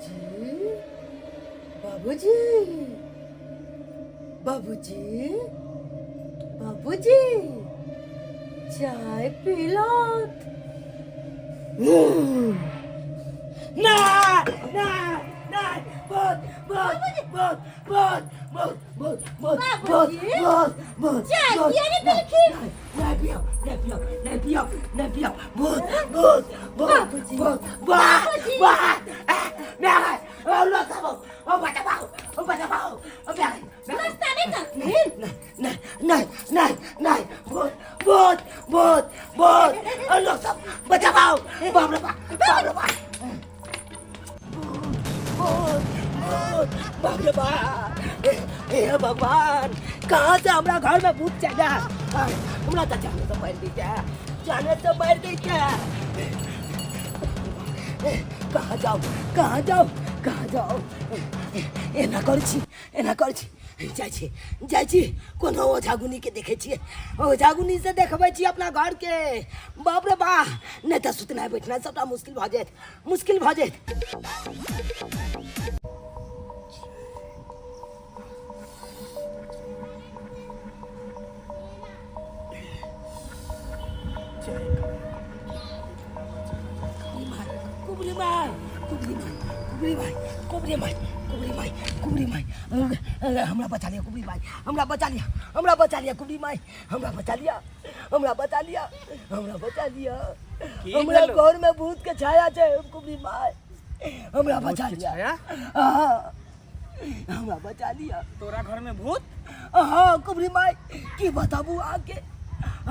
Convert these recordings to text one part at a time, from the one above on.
बाबूजी, बाबूजी, बाबूजी, बाबूजी, चाय पीलत? ना ना ना, भूत भूत भूत भूत भूत भूत भूत भूत भूत भूत। चाय किया नहीं पीलखिन? नहीं पियो, नहीं पियो, नहीं पियो, नहीं पियो। भूत भूत भूत। बाबूजी। भूत भूत भूत। मैं लोग सब ओ बचाओ, ओ बचाओ, ओ मैं नाश्ता नहीं करथिन? नहीं नहीं नहीं नहीं, भूत भूत भूत भूत, लोग सब बचाओ, बाप रे बाप, बाप रे बाप, भूत भूत, बाप रे बाप। हे भगवान, कहाँ से हमरा घर में भूत चला? हमरा तो जाने से मार दी, जाने से मार दी। कहाँ जाओ, कहाँ जाओ, कहाँ जाओ? एना करै छी, एना करै छी, जाइ छी, जाइ छी, कोनो ओझागुनीके देखै छियै, ओझागुनीसँ देखबै छी अपना घरके। बाप रे बा, नहि तऽ सुतनाइ बैठनाइ सबटा मुश्किल भऽ जायत, मुश्किल भऽ जायत। कुबरी माय, कुबरी माय, कुबरी माय, कुबरी माय, कुबरी माय, कुबरी माय, हमरा बचा लिया। कुबरी माय, हमरा बचा लिया, हमरा बचा लिया। कुबरी माय, हमरा बचा लिया, हमरा बचा लिया, हमरा बचा लिया। की हमरा भेलो? घर में भूत के छाया छै। कुबरी माय, हमरा बचा के लिया। छाया? हाँ, हमरा बचा लिया। तोरा घर में भूत? हाँ कुबरी माय, की बताबू आके।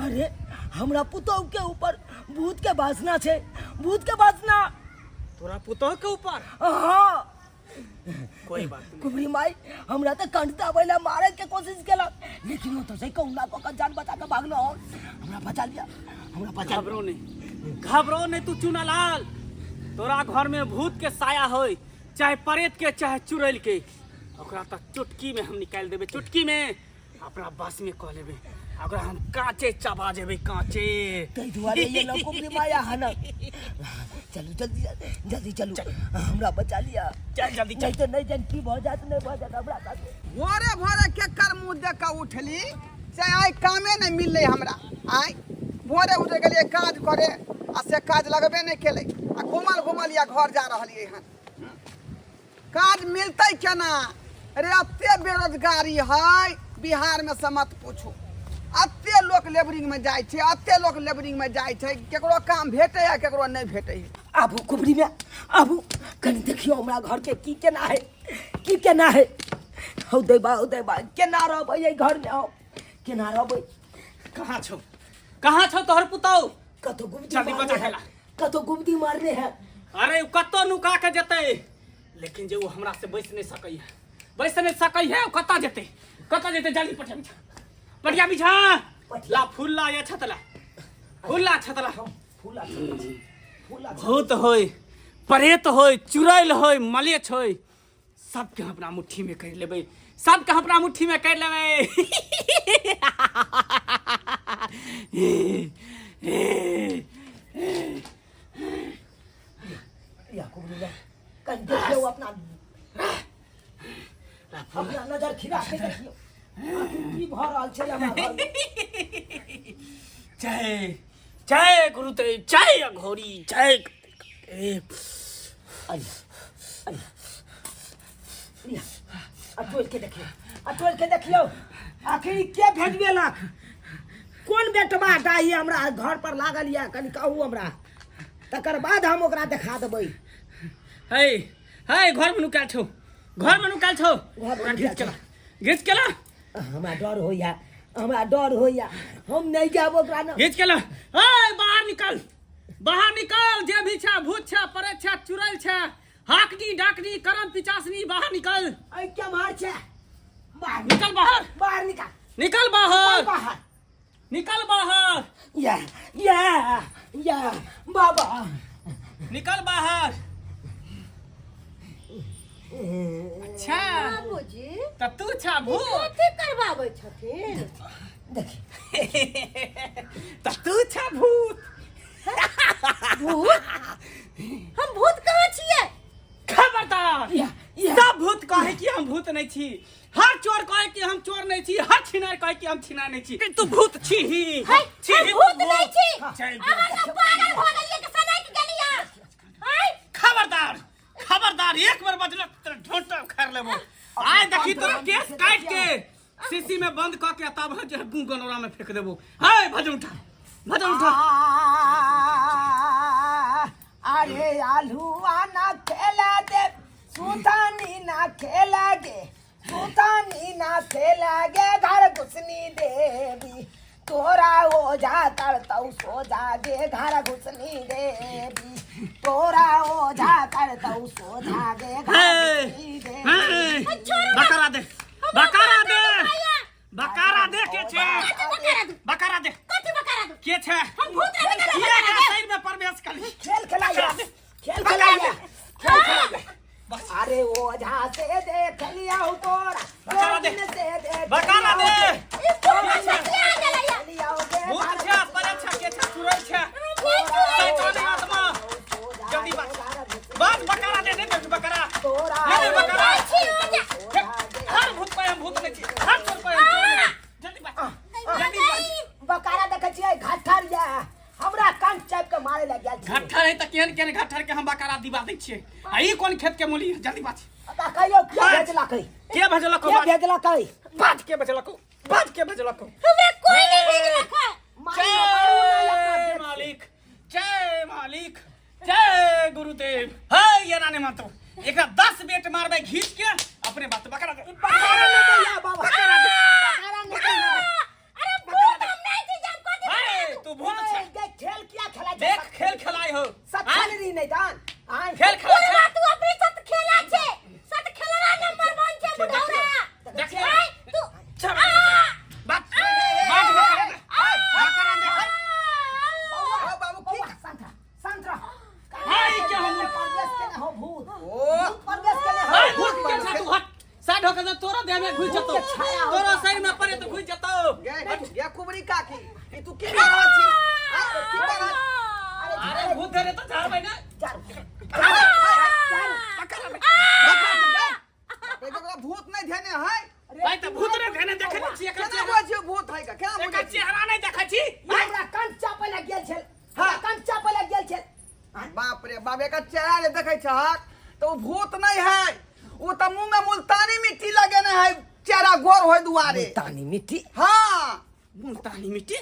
अरे हमरा पुतोह के ऊपर भूत के वासना छै, भूत के वासना। तोरा पुतोह के ऊपर? हाँ। कोई बात नहीं। कुबरी माई, हमरा तऽ कंठ दाबै ला मारे के कोशिश केलक, लेकिन ओ तो से कहुना कऽ के जान बचा के भागलो। हमरा बचा लिया, हमरा बचा लिया। घबरो नहीं, घबरो नहीं तू चुनालाल। तोरा घर में भूत के साया होय, चाहे प्रेत के, चाहे चुड़ैल के, ओकरा तऽ चुटकी में हम निकालि देबै, चुटकी में अपना बस में कऽ लेबै। ओकरा हम कांचे चबा जेबै, कांचे। ताहि दुआरे ये लोग कुबरी माई अहाँ न चलू, जल्दी जल्दी चलू, हमरा बचा लिया। चल जल्दी चल। नहीं तो नहीं जान की भऽ जायत, नहीं भऽ जायत हमरा साथे। भोरे भोरे केकर मुँह देख कऽ उठली से आइ कामे नहि मिललै हमरा। आइ भोरे उठि गेलियै काज करे आ से काज लगबे नहि केलै आ घूमल घूमल या घर जा रहलियै हन। काज मिलतै केना रे? एते बेरोजगारी है बिहारमे से मत पूछू। एते लोक लेबरिंगमे जाइ छै, एते लोक लेबरिंगमे जाइ छै, केकरो काम भेटै है, केकरो नहि भेटै है। आबू कुबरी में आबू, कनि देखियौ हमरा घर के की केना है, की केना है। हौ दैबा, हौ दैबा, केना रहबै एहि घर में हम, केना रहबै? कहाँ छौ, कहाँ छौ तोहर पुतौ? कतौ गुमती जल्दी मारने बचा है, खेला। कतौ गुमती मारने है। अरे उ कतौ नुका के जेतै, लेकिन जे ओ हमरा से बैस नहीं सकै है, बैस नहीं सकै है। ओ कतऽ जेतै, कतऽ जेतै? जल्दी पटिया बिछा, पटिया बिछा। पटिया। ला फूल ला, या छतला फूल ला, छतला फूल अच्छा, फूल अच्छा। भूत होय, प्रेत होय, चुड़ैल होय, मलेच्छ होय, सबके हम अपना मुट्ठी में कर लेबै, सबके हम अपना मुट्ठी में कर लेबै। या कुबरी में कनि देखियौ, अपना अपना नजर खिरा के देखियौ आखिर की भऽ रहल छै हमरा घर में। जय जय गुरुदेव, जय अघोरी, जय गुरुदेव। अरे अरे लिया, आ तोड़ के देखियौ, आ तोड़ के देखियौ आखिर ई के भेजबेलक? कोन बेटवा डाही हमरा घर पर लागल यऽ? कनि कहू हमरा, तकर बाद हम ओकरा देखा देबै। हे हे, घर में नुकायल छौ, घर में नुकायल छौ। घर में ओकरा नुकायल घीच केला, घीच केला। हमरा डर होइया, हमरा डर होइया, हम नहि जायब ओकरा न। घीच केला। ए बाहर निकल, बाहर निकल। जे भी छै, भूत छै, प्रेत छै, चुड़ैल छै, हाकनी डाकनी करम पिचासनी, बाहर निकल। ऐ केम्हर छै? बाहर निकल, बाहर। बाहर निकाल। निकल बाहर। बाहर निकल बाहर। या या या बाबा। निकल बाहर। अच्छा। बाबूजी। त तू छा भूत? कथी करबाबै छथिन? देखी। त तू छा भूत? भूत? हम भूत कहाँ छियै? खबरदार। हम भूत नहीं छी, हर चोर कहे कि हम चोर नहीं छी, हर छिनार कहे कि हम छिनार नहीं छी। तू भूत छी ही, है, छी हम ही भूत नहीं छी। चल। अहाँ सब पागल भऽ गेलियै कि सनकि गेलियै? आँय? खबरदार खबरदार, एक बार बजल तोरा ढोंटा उखाड़ लेबो। आय देखी तोरा केस काट के शीशी में बंद क के तब जे गू गनौरा में फेंक देबो। हाय भजन उठा, भजन उठा। अरे आलूआ ना खेला दे, सुतानी ना खेला गे, सुतानी ना खेला गे, घर घुसनी देवी तोरा ओझा करतौ सोझा गे, घर घुसनी देवी तोरा ओझा करतौ सोझा गे, घर हे, घुसनी देवी। हे, बकरा दे, बकरा दे, बकरा दे, के छे? कथी बकरा दू? बकरा दे। कथी बकरा दू? के छे? हम भूत रहबे करब, किया बकरा एकरा दे। शरीर में प्रवेश करी? खेल खेलाइया, खेल खेलाइया, खेल खेलाइया। अरे ओझा से देख लिया तोरा, बकरा दे। गोविंद से देख बकरा दे। ई कोन छतिया गेलैया? लिया गे, भूत छे, परे छे, के छे, चुड़ैल छे, शैतानी आत्मा। जल्दी बाज, बाज, बकरा दे, दे दे बकरा। तोरा ले ले बकरा। जाइ छी ओझा। हर भूत पे हम भूत नहीं छी, हर चोर पे हम चोर नहीं छी। जल्दी बाज, जल्दी बाज। बकारा देखै छियै घट्ठर या हमरा कान चापि के मारे लग गेल छै। घट्ठर है त केहन केहन घट्ठर के हम बकरा दिवा दै छियै। आ ई कोन खेत के मूली? जल्दी बाज। आ कहियो के बाज। भेजलकै? के भेजलक? के भेजलकै? बाज, के भेजलक? बाज, के भेजलक? हमरा कोई नहीं भेजलक है। मारी ना, मारू ना अपना जय पेट से। मालिक, जय मालिक, जय गुरुदेव। हे ये नाने मातो, एकरा 10 बेट मारबै घीच के अपने बात। बकरा दे। बकारा नहि दैया बाबा, बकरा दे। बकारा नहि दैया। अरे भूत हम नहीं छी, जब कथी हे तू भूत ए, छे। गे खेल किया खेला छै? देख खेल खेलाय हो। सच्चा नहीं नहीं दान आय। खेल खेला बुढ़वा छे। तू अपने साथ खेला छे, साथ खेलना नंबर 1 छे बुढ़ौरा। देखिए। आय तू चल बात बात, बकरा दे, बकरा दे। ओ बाबू की बौआ, शांत रह, शांत रह। हाय, क्या हम परदेश के ने हो भूत। ओ भूत परदेश के ने हो। हाय भूत के छे तू, हट साइड होके तो तोरा देह में घुस जतो, भूत के छाया होता। तोरा शरीर में पड़े तो घुस जतो। गे गे कुबरी काकी, ई तू की कर रहल छी? आँय, की कर रहल? अरे भूत धरे तो झाड़बै ना। चल, बकरा दे। बकरा दे, बाप रे, एकरा भूत नहीं धेने है। भाई त भूत रे धेने देखे नै छी एकर केना चेहरा। बुझै छियै भूत है का? केना एकर बुझै छियै? चेहरा नै देखै छी। हमरा कान चापे लग गेल छल, हमरा कान चापे लग गेल छल। बाप रे बाप, एकर चेहरा जे देखै छहक तऽ ओ भूत नहीं है, ओ तऽ मुंह में मुल्तानी मिट्टी लगेने है चेहरा गोर होय दुआरे। मुल्तानी मिट्टी? हाँ। मुल्तानी मिट्टी?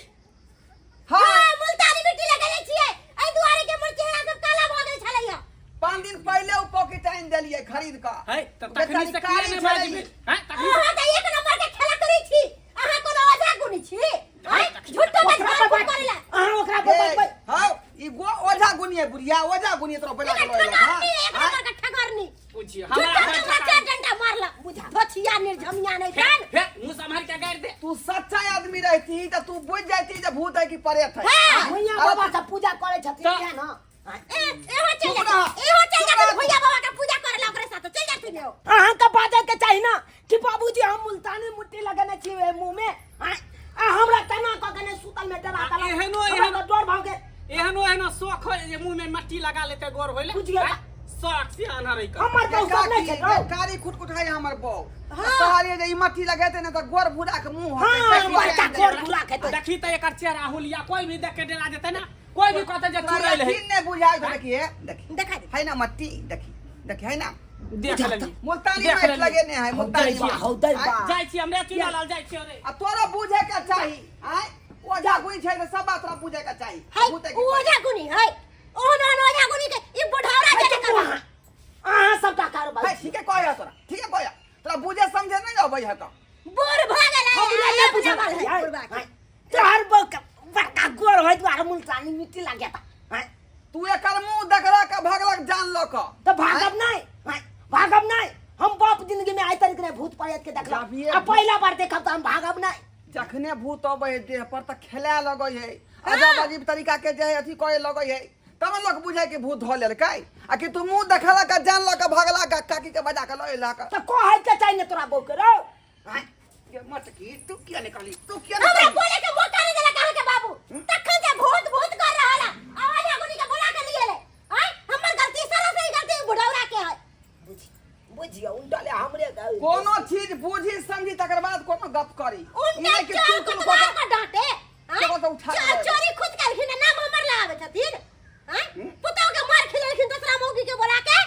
हाँ। हां, मुल्तानी मिट्टी लगेले छियै एहि दुआरे के हमर चेहरा सब काला भऽ गेल छलैया। 5 दिन पहिले ओ पॉकेट आनि देलियै खरीद कऽ। है त तखनी से किया बेचारी नै कारी बाजि छलै। भेल है तखनी? अहाँ तऽ एक नंबर के खेला करै छी, अहाँ कोनो ओझा गुनी छी? आँय, झूठो के ओकरा झाड़ पर फूक करेला। अहाँ ओकरा पर ए, बजबै। हौ, ई गो ओझा गुनिये बुढ़िया, ओझा गुनिये तोरा बैला के एकर लऽ एलक, हाँ? ठगरनी, एक नंबर के ठगरनी। पूछिए झूठो हमरा के हमरा चार डंडा मारला धोछिया निर्झमिया नहीं फेर तान। फेर मुंह सम्हार के गारि दे। तू सच्चा आदमी रहती तऽ तू बुझ जाती जे भूत है कि प्रेत है। हाँ। भुइयाँ बाबा के पूजा करै छथिन तऽ- इएह न? ए एहो चल चुप जा, रह। एहो चल जा, चुप रह। भैया बाबा के पूजा करेला ओकरे साथ चल जाथिन एहो। अहाँके बाजै के चाही ना कि बाबूजी हम मुल्तानी मिट्टी लगेने छी ओहि मुँह में। आँय, आ हमरा केना कऽ के ने सुतल में डरा आ, देलक। एहनो- हमरा एहनो- तऽ डर भऽ गेल। एहनो एहनो शौक है जे मुंह में मट्टी लगा लेते गोर होइले। बुझि गेल। शौक से आन्हर है का। हमर तऽ सब नहि छै रौ। कारी खुटखुटाइ हमर बौ कहलियै जे ई मट्टी लगेतै ने तऽ गोर भूरा के मुंह हाँ, होतै। बड़का गोर भूरा के हेतै। देखी तऽ एकर चेहरा हुलिया कोई भी देख के डरा जेतै ना, कोई भी कहतै जे तोरा चुड़ैल है। यकीन नहि बुझाइ छौ, देखिए देखी देखा दे। है ना मट्टी, देखी देखी है ना देख लेली, मुल्तानी देख माटि लेली। लगेने है, मुल्तानी हौ दै बा, माटि। हौ दै बा। जाइ छी हमरे चुनालाल, जाइ छी रे। आ तोरा बुझे के चाही, आँय ओझा गुनी छै तऽ सब बात तोरा बुझे के चाही। है भूत है उ कि ओझा गुनी है, ओहन ओहन ओझा गुनी के ई बुढ़ौरा है के चुप अहाँ, अहाँ सबटा कारोबार है, ठीके कहै तोरा, ठीके कहै तोरा, बुझे समझे नहि अबै है तऽ बोर भऽ गेलै। हमरा नहि बुझल है है। बुढ़बा के। तोहर बड़का गोर होय दुआरे मुल्तानी मिट्टी लगे ता। आँय, तू एकर मुंह देखला के भगलक जान लऽ कऽ। तऽ भागब नहि, आँय, भागब नहि। हम बाप जिंदगी में आइ तक नहि भूत प्रेत के देखलहुँ जाबिये आ पहिला बार देखब तऽ हम भागब नहि। जखने भूत अबै है देह पर तऽ खेलाए लगै है, अजब अजीब तरीका के जे है अथी करे लगै है, तब ने लोक बुझै कि भूत धऽ लेलकै। आ कि तू मुंह देखला के जान लऽ कऽ भगला के काकी के बजा के लऽ एलक। तऽ कहै के चाही ने तोरा बहू के रौ। आँय, गे मटकी, तू किया निकाली, तू किया हमरा निकाली? बोले के मौका नहीं देलक अहाँ के बाबू, तखन से भूत भूत कर रहल है। आवाज आगुनी के बोला के लिए ले। आँय, हमर गलती सारा सही गलती बुढ़ौरा के है। बुझियौ उल्टले हमरे कोनो चीज बुझी समझी तकर बाद कोनो गप करी। ई उनका नहि कि चोर चुल चुल कुतवार कऽ का डांटे, आँय? केकरो से उठा के चोर लऽ चोरी खुद करखिन आ नाम हमर लगाबै छथिन, आँय? पुतहु के मार खिलेलखिन दोसरा मौगी के बोला के।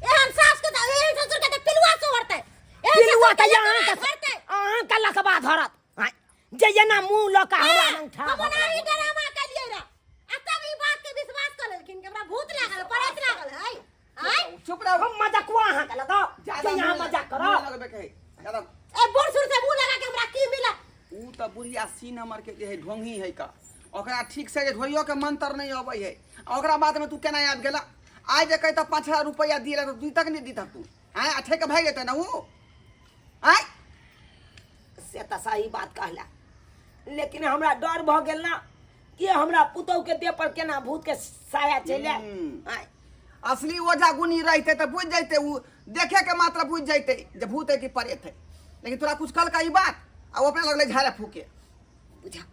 एहन सास के तऽ एहन ससुर के तऽ पिलुआ सोहरतै, एहन पिलुआ ससुर तऽ के अहाँ लकवा के धरतै। अहाँ के लकवा धरत, आँय, जे एना मुँह लऽ कऽ हमरा लग ठाढ़ हम भऽ ओना गेल। ही ड्रामा केलियै रह आ तब ई बात के विश्वास कऽ लेलखिन कि हमरा भूत लागल, परेत लागल है, आँय? चुप रहो। हम मजाकुआ अहाँके लगाओ ज्यादा जे यहाँ मुँह मजाक मुँह करब। लगबे के है ज्यादा। ए बूढ़ सूढ़ से मुंह लगा के हमरा की मिला? ऊ तऽ बुढ़िया सी नंबर के जे है ढोंगी है का, ओकरा ठीक से जे ढोइयो के मंत्र नहीं अबै है, आ ओकरा बाद में तू केना आबि गेला? आइ जे कहता 5000 रुपया दिए तऽ दी तक नहीं दी तक तू, आँय? आ ठेक भागि जेतै ना ऊ, आँय? से तऽ सही बात कहला, लेकिन हमरा डर भऽ गेल ना कि हमरा पुतहु के देह पर केना भूत के साया चलि आयल। आँय। असली ओझा गुनी रहते तऽ बुझि जैते, ऊ देखे के मात्र बुझि जैते जे भूत है कि प्रेत है। लेकिन तोरा कुछ कहलका ई बात आ ओ अपने लगलै झाड़े फूके। बुझक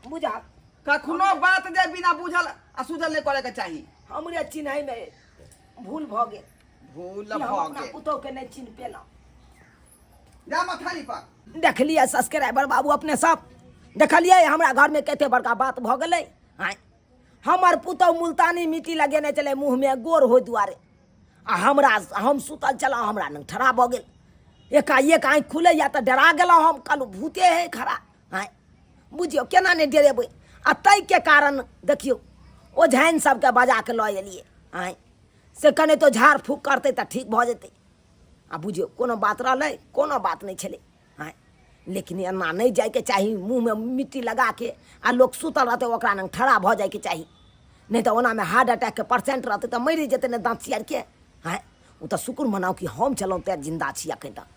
बुझक। कखनो बात जे बिना बुझल आ सुझल नहि करे के चाही। हमरे चिन्है में भूल भऽ गेल। भूल कि हम भऽ अपना गेल। पुतहु के नहि चिन्ह पेलहुँ। जा मथानी पर। देखलियै सब्सक्राइबर बाबू, अपने सब देखलियै हमरा घरमे कते बड़का बात भऽ गेलै। आँय, हमर पुतहु मुल्तानी मिट्टी लगेने छलै मुँहमे गोर होइ दुआरे, आ हमरा हम सुतल छलहुँ, हमरा लग ठड़ा भऽ गेल। एकाएक आँखि खुलैए तऽ डरा गेलहुँ हम, कहलहुँ भूते है खड़ा। आँय, बुझियौ केना नहि डरेबै? आ ताहिके कारण देखियौ ओझाइन सबके बजा कऽ लऽ एलियै। आँय, से कने तो झाड़ फूक करतै तऽ ठीक भऽ जेतै। आ बुझियौ कोनो बात रहलै? कोनो बात नहि छलै। आँय, लेकिन एना नहि जाइके चाही, मुँहमे मिट्टी लगाके आ लोक सुतल रहतै ओकरा लग ठड़ा भऽ जाइके चाही, नहि तऽ ओनामे हार्ट अटैकके पेशेंट रहतै तऽ मरि जेतै ने दाँत चियारके। आँय, ओ तऽ शुक्र मनाउ कि हम छलहुँ तेँ जिन्दा छी एखन तक।